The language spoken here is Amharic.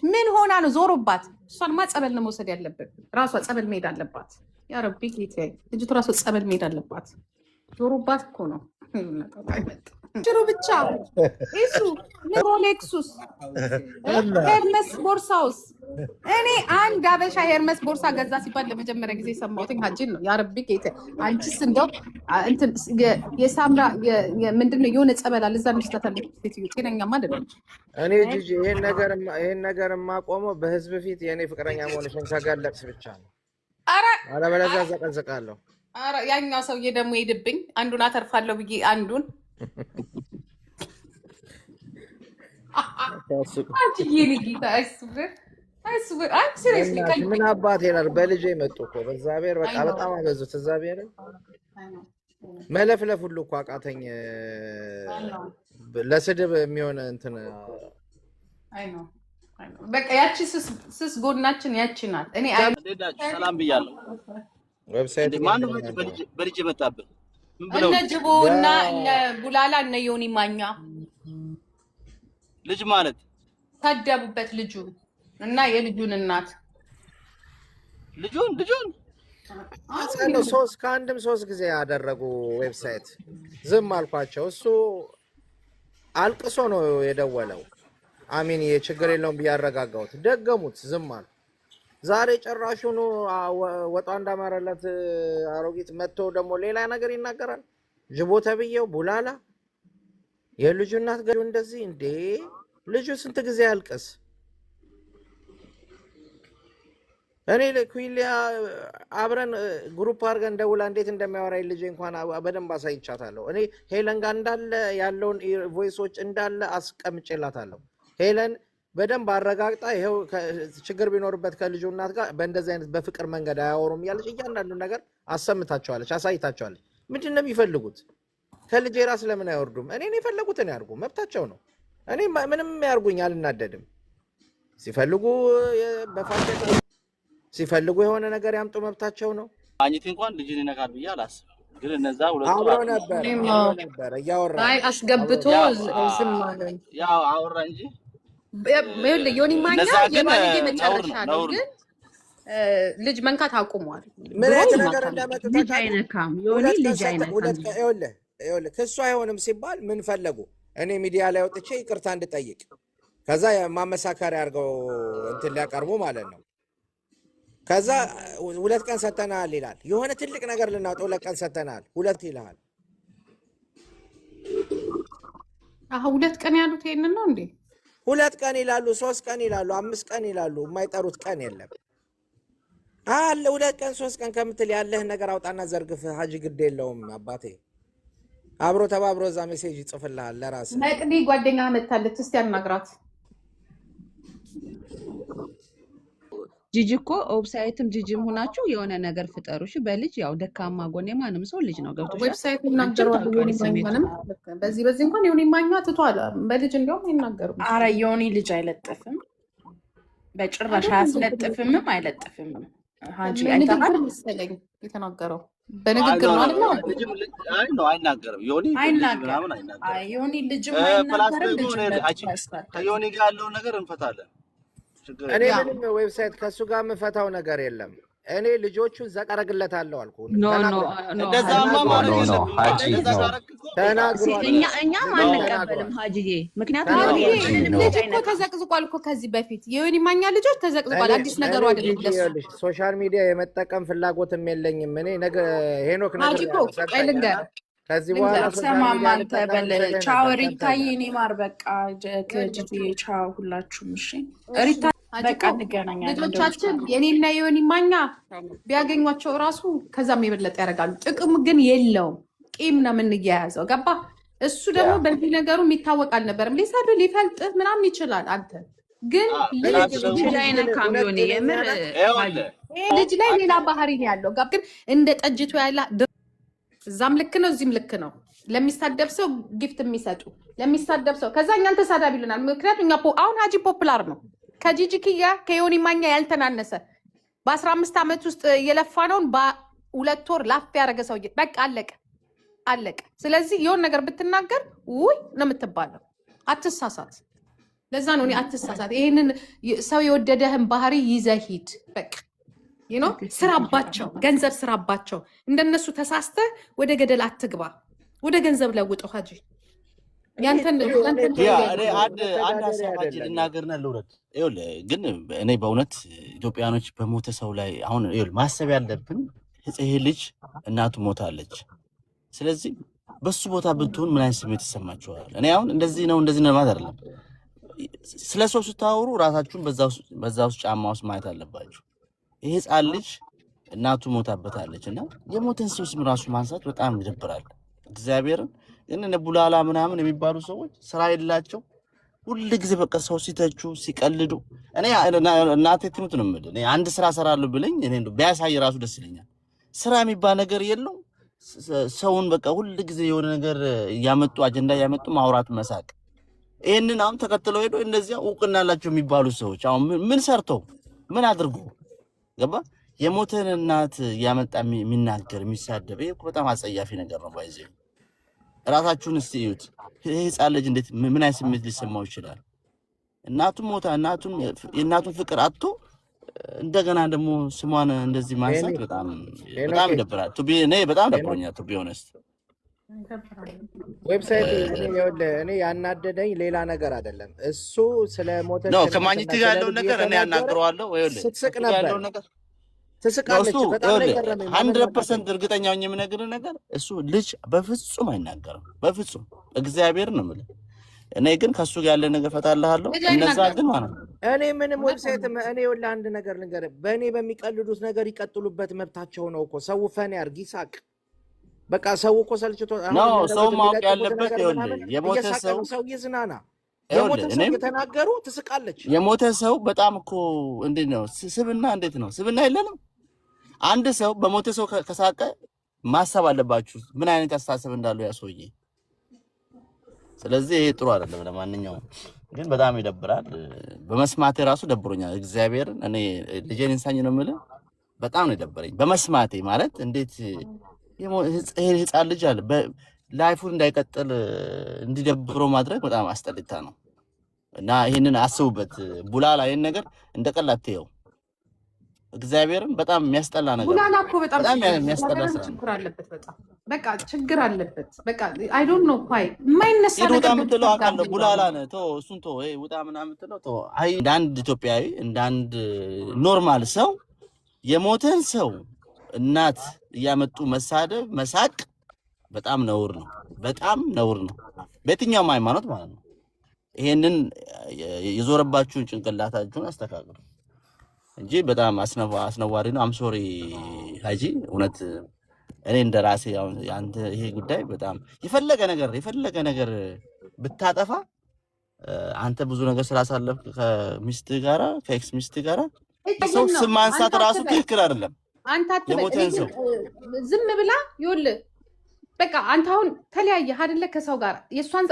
ምን ሆና ነው ዞሮባት? እሷንማ ጸበል ነው መውሰድ ያለብን። ራሷ ጸበል መሄድ አለባት። ያ ረቢ ጌታዬ፣ ልጅቱ ራሷ ጸበል መሄድ አለባት። ዞሮባት እኮ ነው። ሽሩ ብቻ እሱ ሮሌክሱስ ሄርመስ ቦርሳውስ። እኔ አንድ አበሻ ሄርመስ ቦርሳ ገዛ ሲባል ለመጀመሪያ ጊዜ የሰማሁት ሀጂን ነው። ያ ረቢ ጌታዬ፣ አንቺስ እንደው እንትን የሳምራ ምንድን ነው የሆነ ጸበል አለ እዛ እንወስዳታለን። ሴትዮ ጤነኛማ አይደለች። እኔ ጂጂ ይሄን ነገር የማቆመው በህዝብ ፊት የእኔ ፍቅረኛ መሆንሽን ከገለጽ ብቻ ነው። ኧረ አለበለዚያ ዘቀዝቃለሁ። ኧረ ያኛው ሰውዬ ደግሞ ሄድብኝ። አንዱን አተርፋለሁ ብዬ አንዱን አንቺ የኔ ጌታ፣ I swear, I swear, I seriously. በእናትሽ ምን አባት ይላል። በልጄ መጡ እኮ በእግዚአብሔር፣ በቃ በጣም አበዙት። እግዚአብሔር መለፍለፍ ሁሉ እኮ አቃተኝ። ለስድብ የሚሆን እንትን። በቃ ያቺ ስስ ጎናችን ያቺ ናት። እኔ እንዴት ናችሁ? ሰላም ብያለሁ። ዌብሳይት እንዴ ማነው በልጅ የመጣብህ? ምን ብለው እነ ነው? ጅቦ እና እነ ቡላላ እነ ዮኒ ማኛ። ልጅ ማለት ሰደቡበት ልጁ እና የልጁን እናት። ልጁን ነው ሶስት ከአንድም ሶስት ጊዜ ያደረጉ website ዝም አልኳቸው። እሱ አልቅሶ ነው የደወለው። አሚን ችግር የለውም ብዬ አረጋጋሁት። ደገሙት፣ ዝም አልኩ። ዛሬ ጭራሹኑ ወጧ እንዳማረለት አሮጊት መጥቶ ደግሞ ሌላ ነገር ይናገራል። ጅቦ ተብዬው ቡላላ የልጁ እናት ገ እንደዚህ እንዴ! ልጁ ስንት ጊዜ ያልቅስ? እኔ ኩሊያ አብረን group አድርገን ደውላ እንዴት እንደሚያወራኝ ልጄ እንኳን በደንብ አሳይቻታለሁ። እኔ ሄለን ጋር እንዳለ ያለውን voice ኦች እንዳለ አስቀምጬላታለሁ። ሄለን በደንብ አረጋግጣ ይኸው ችግር ቢኖርበት ከልጁ እናት ጋር በእንደዚህ አይነት በፍቅር መንገድ አያወሩም እያለች እያንዳንዱ ነገር አሰምታቸዋለች፣ አሳይታቸዋለች። ምንድን ነው የሚፈልጉት? ከልጄ ራስ ለምን አይወርዱም? እኔን የፈለጉትን ያርጉ፣ መብታቸው ነው። እኔ ምንም ያርጉኝ አልናደድም። ሲፈልጉ በፋሽን ሲፈልጉ የሆነ ነገር ያምጡ፣ መብታቸው ነው። ማግኘት እንኳን ልጅን ይነካል ብዬ አላስብም። ግን እነዛ ሁለቱ አብሮ ነበር አብሮ ነበር እያወራ አይ አስገብቶ ያው ዝም አለ። ያው አወራ እንጂ ይኸውልህ ዮኒ ማኛ እነዛ ግን የባለጌ ነውር መጨረሻ ነው ነው፣ ነውር ግን ነው። ልጅ መንካት አቁሟል። ምን ድሮ አይነት ነገር ይማታል። እንዳመጡ ልጅ ታውቃለህ? አይነካም ዮኒ፣ ሁለት ቀን ልጅ ሰጠ አይነካም። ሁለት ቀን ይኸውልህ ክሱ አይሆንም ሲባል ምን ፈለጉ? እኔ ሚዲያ ላይ ወጥቼ ይቅርታ እንድጠይቅ ከዛ ማመሳከሪያ አድርገው እንትን ሊያቀርቡ ማለት ነው። ከዛ 2 ቀን ሰተናል ይላል። የሆነ ትልቅ ነገር ልናወጣ 2 ቀን ሰተናል ሁለት ይልሃል። አሁን 2 ቀን ያሉት ይሄንን ነው እንዴ? 2 ቀን ይላሉ፣ 3 ቀን ይላሉ፣ 5 ቀን ይላሉ። የማይጠሩት ቀን የለም አለ። 2 ቀን 3 ቀን ከምትል ያለህን ነገር አውጣና ዘርግፍ። ሀጂ ግድ የለውም አባቴ። አብሮ ተባብሮ እዛ message ይጽፍልሃል ለራስህ። መቅዲ ጓደኛ መታለች፣ እስቲ አናግራት። ጂጂ እኮ ኦብሳይትም ጂጂም ሆናችሁ የሆነ ነገር ፍጠሩ። እሺ በልጅ ያው ደካማ ጎን የማንም ሰው ልጅ ነው። ገብቶሻል? ዌብሳይት አንቺም ይናገረዋል። ዮኒ ታውቂዋለሽ ስሜቱን። ማኛንም በዚህ እንኳን ዮኒ ማኛ ትቷል። በልጅ እንዲያውም አይናገሩም። አረ ዮኒ ልጅ አይለጥፍም በጭራሽ። አይደል እንዴ? አያስለጥፍምም አይለጥፍምም። ሀጂ ንግግር አይተሃል? መሰለኝ የተናገረው በንግግር ነው አይደል? ልጅም አይ ነው አይናገርም። ዮኒ ልጅ አይናገርም። ምናምን አይ አይናገርም። ዮኒ ልጅም Plus አይናገርም፣ ደግሞ ልጅም እኔ ለጥፎ አንቺ አያስታደግም። ከዮኒ ጋር ያለውን ነገር እንፈታለን። ችግር እኔ የለም። ምንም website ከእሱ ጋር የምፈታው ነገር የለም። እኔ ልጆቹን ዘቅ አደርግለታለሁ አልኩ። No, no. ተናግሯል። No. እንደዛማ ተናግሯል። ማድረግ No, no. የለብህም። ሀጂ እንደዛ No. ካረክ እኮ ተናግሯል። እኛም ተናግሯል። አንቀበልም ሀጂዬ፣ ምክንያቱም ዮኒ ሀጂ ሀጂ የማንንም No. ልጅ ልጅ እኮ አይነካም። ተዘቅዝቋል እኮ ከዚህ በፊት የዮኒ ማኛ ልጆች ተዘቅዝቋል። እኔ አዲስ ነገሩ እኔ አይደለም ጂጂ ለሱ። ይኸውልሽ social media የመጠቀም ፍላጎትም የለኝም። እኔ ነገ ሄኖክ ሀጂ እኮ ነግሬሃለሁ፣ ቆይ ሰምተኛል። ልንገርህ ከዚህ በኋላ ልንገርህ social ሰማም ሚዲያ አንተ አልጠቀምም በል ስልህ ቻው። ነበር፣ ሪታዬ ሰምተኛል። እኔ ማር በቃ ከጂጂ ቻው ሁላችሁም። እሺ እሺ ሪታ ሀጂ በቃ እኮ እንገናኛለን። ልጆቻችን የኔና የዮኒ ማኛ ቢያገኟቸው እራሱ ከዛም የበለጠ ያደርጋሉ። ጥቅም ግን የለውም። ቂም ነው የምንያያዘው። ገባ? እሱ ደግሞ በዚህ ነገሩ የሚታወቅ አልነበረም። ሊሰዱ ሊፈልጥህ ምናምን ይችላል። አንተ ግን ልጅ plus ደግሞ ልጅ አይነካም እውነት ዮኒ፣ ጤነኛ የምር ናት። ሀጂ ይኸውልህ ልጅ ላይ ሌላ ባህሪ ነው ያለው። ግን እንደ ጠጅቱ ያለ እዛም ልክ ነው፣ እዚህም ልክ ነው። ለሚሳደብ ሰው gift የሚሰጡ ለሚሳደብ ሰው ከዛ እኛን ተሳዳቢ ይሉናል። ምክንያቱም እኛ አሁን ሀጂ popular ነው ከጂጂ ኪያ ከዮኒ ማኛ ያልተናነሰ በ15 ዓመት ውስጥ የለፋነውን በ2 ወር ላፍ ያደረገ ሰውዬ በቃ አለቀ አለቀ። ስለዚህ የሆነ ነገር ብትናገር ውይ ነው የምትባለው። አትሳሳት። ለዛ ነው እኔ አትሳሳት፣ ይሄንን ሰው የወደደህን ባህሪ ይዘህ ሂድ። በቃ ትክክል። ስራባቸው፣ ገንዘብ ስራባቸው። እንደነሱ ተሳስተህ ወደ ገደል አትግባ። ወደ ገንዘብ ለውጠው ሀጂ። እኔ ያንተን ጥሩ እኔ ያንተን ጥሩ ያ ጥሩ እኔ አንድ አንድ መተዳደሪያ ሀሳብ ሀጂ አይደለም። ልናገርና ልውረድ። ይኸውልህ ግን እኔ በእውነት ኢትዮጵያኖች በሞተ ሰው ላይ አሁን ይኸውልህ ማሰብ ያለብን ይሄ ልጅ እናቱ ሞታለች። ስለዚህ በሱ ቦታ ብትሆን ምን አይነት ስሜት ይሰማችኋል? እኔ አሁን እንደዚህ ነው እንደዚህ ነው ማለት አይደለም። ስለ ሰው ስታወሩ ራሳችሁን በዛ ውስጥ ጫማ ውስጥ ማየት አለባችሁ። ይሄ ህፃን ልጅ እናቱ ሞታበታለች እና የሞተን ሰው ስም ራሱ ማንሳት በጣም ይደብራል። እግዚአብሔርን ግን እነ ቡላላ ምናምን የሚባሉ ሰዎች ስራ የላቸው፣ ሁል ጊዜ በቃ ሰው ሲተቹ ሲቀልዱ። እኔ እናቴ ትሙት ነው የምልህ። እኔ አንድ ስራ እሰራለሁ ብለኝ እኔ እንደው ቢያሳይ ራሱ ደስ ይለኛል። ስራ የሚባል ነገር የለውም። ሰውን በቃ ሁል ጊዜ የሆነ ነገር እያመጡ፣ አጀንዳ እያመጡ ማውራት፣ መሳቅ። ይህንን አሁን ተከትለው ሄዶ እነዚያ እውቅና አላቸው የሚባሉ ሰዎች አሁን ምን ሰርተው ምን አድርጎ ገባ የሞተን እናት እያመጣ የሚናገር፣ የሚሳደብ፣ ይሄ እኮ በጣም አጸያፊ ነገር ነው። By the way ራሳችሁን እስቲ እዩት። ይህ ህፃን ልጅ እንዴት ምን አይነት ስሜት ሊሰማው ይችላል? እናቱ ሞታ የእናቱን ፍቅር አጥቶ እንደገና ደግሞ ስሟን እንደዚህ ማንሳት ሄኒ በጣም በጣም ሄኖኬ ይደብራል። To be እኔ በጣም ሄኖክ ደብሮኛል። To be honest. Website እኔ ይኸውልህ እኔ ያናደደኝ ሌላ ነገር አይደለም። እሱ ስለ No ሞተች እናትና ከማግኘት ጋር ስለ ያለውን ልጁ ነገር እኔ የተናገረ ያናግረዋለሁ። ይኸውልህ ስትስቅ ከሱ ጋር ነበር። ያለውን ነገር ነው። ትስቃለች። እሱ በጣም ነው ይኸውልህ የገረመኝ። ማመን 100 አቃተኝ። percent እርግጠኛ ሆኜ የምነግርህ ነገር እሱ ልጅ በፍጹም አይናገርም። በፍጹም፣ እግዚአብሔር ነው የምልህ። እኔ ግን ከእሱ ጋር ያለ ነገር እፈታልሃለሁ። ልጅ እነዛ አይናገርም። ግን ማለት ነው እኔ ምንም እውነት website እኔ ይኸውልህ አንድ ነገር ልንገርህ፣ በእኔ በሚቀልዱት ነገር ይቀጥሉበት፣ መብታቸው ነው እኮ። ሰው fun ያርግ፣ ይሳቅ። በቃ ሰው እኮ ሰልችቶ No አሁን ሰው የሚያደርጉት ማወቅ የሚለጥፉት ያለበት ነገር ይኸውልህ ምናምን የሞተ እየሳቀ ሰው ነው ሰው፣ ይዝናና። ይኸውልህ የሞተ ሰው እኔም እየተናገሩ ትስቃለች። የሞተ ሰው በጣም እኮ እንዴት ነው ስብና እንዴት ነው ስብና የለንም። አንድ ሰው በሞተ ሰው ከሳቀ ማሰብ አለባችሁ ምን አይነት አስተሳሰብ እንዳለው ያ ሰውዬ። ስለዚህ ይሄ ጥሩ አይደለም። ለማንኛውም ግን በጣም ይደብራል። በመስማቴ ራሱ ደብሮኛል። እግዚአብሔርን እኔ ልጄን እንሳኝ ነው የምልህ። በጣም ነው የደበረኝ በመስማቴ። ማለት እንዴት ይሄ ህፃን ልጅ አለ life ኡን እንዳይቀጥል እንዲደብረው ማድረግ በጣም አስጠሊታ ነው። እና ይህንን አስቡበት። ቡላላ ይህን ነገር እንደ ቀላል አትየው። እግዚአብሔርን በጣም የሚያስጠላ ነገር ነው። ቡላላ እኮ በጣም በጣም ችግር የሚያስጠላ እግዚአብሔርን ስራ ነው። ችግር አለበት። በጣም በቃ ችግር አለበት። በቃ I don't know why የማይነሳ ሂድ ውጣ ነገር የምትለው በሚፈጋ አውቃለሁ። ቡላላ ነህ፣ ተወው፣ እሱን ተወው። ይሄ ውጣ ምናምን የምትለው ተወው። አይ እንደ አንድ ኢትዮጵያዊ፣ እንደ አንድ normal ሰው የሞተን ሰው እናት እያመጡ መሳደብ፣ መሳቅ በጣም ነውር ነው። በጣም ነውር ነው። በየትኛውም ሃይማኖት ማለት ነው። ይሄንን የዞረባችሁን ጭንቅላታችሁን አስተካክሉ እንጂ በጣም አስነዋሪ ነው። I'm sorry ሀጂ፣ እውነት እኔ እንደ ራሴ አሁን አንተ ይሄ ጉዳይ በጣም የፈለገ ነገር ብታጠፋ አንተ ብዙ ነገር ስላሳለፍክ ከሚስት ጋራ፣ ከ ex ሚስት ጋራ ሰው ነው ስም ማንሳት አንተ ራሱ አትበል፣ ትክክል አይደለም። አንተ አትበል። እኔ የሞተን ግን ሰው ዝም ብላ ይኸውልህ በቃ አንተ አሁን ተለያየህ አይደለ ከሰው ጋር የእሷን አንድ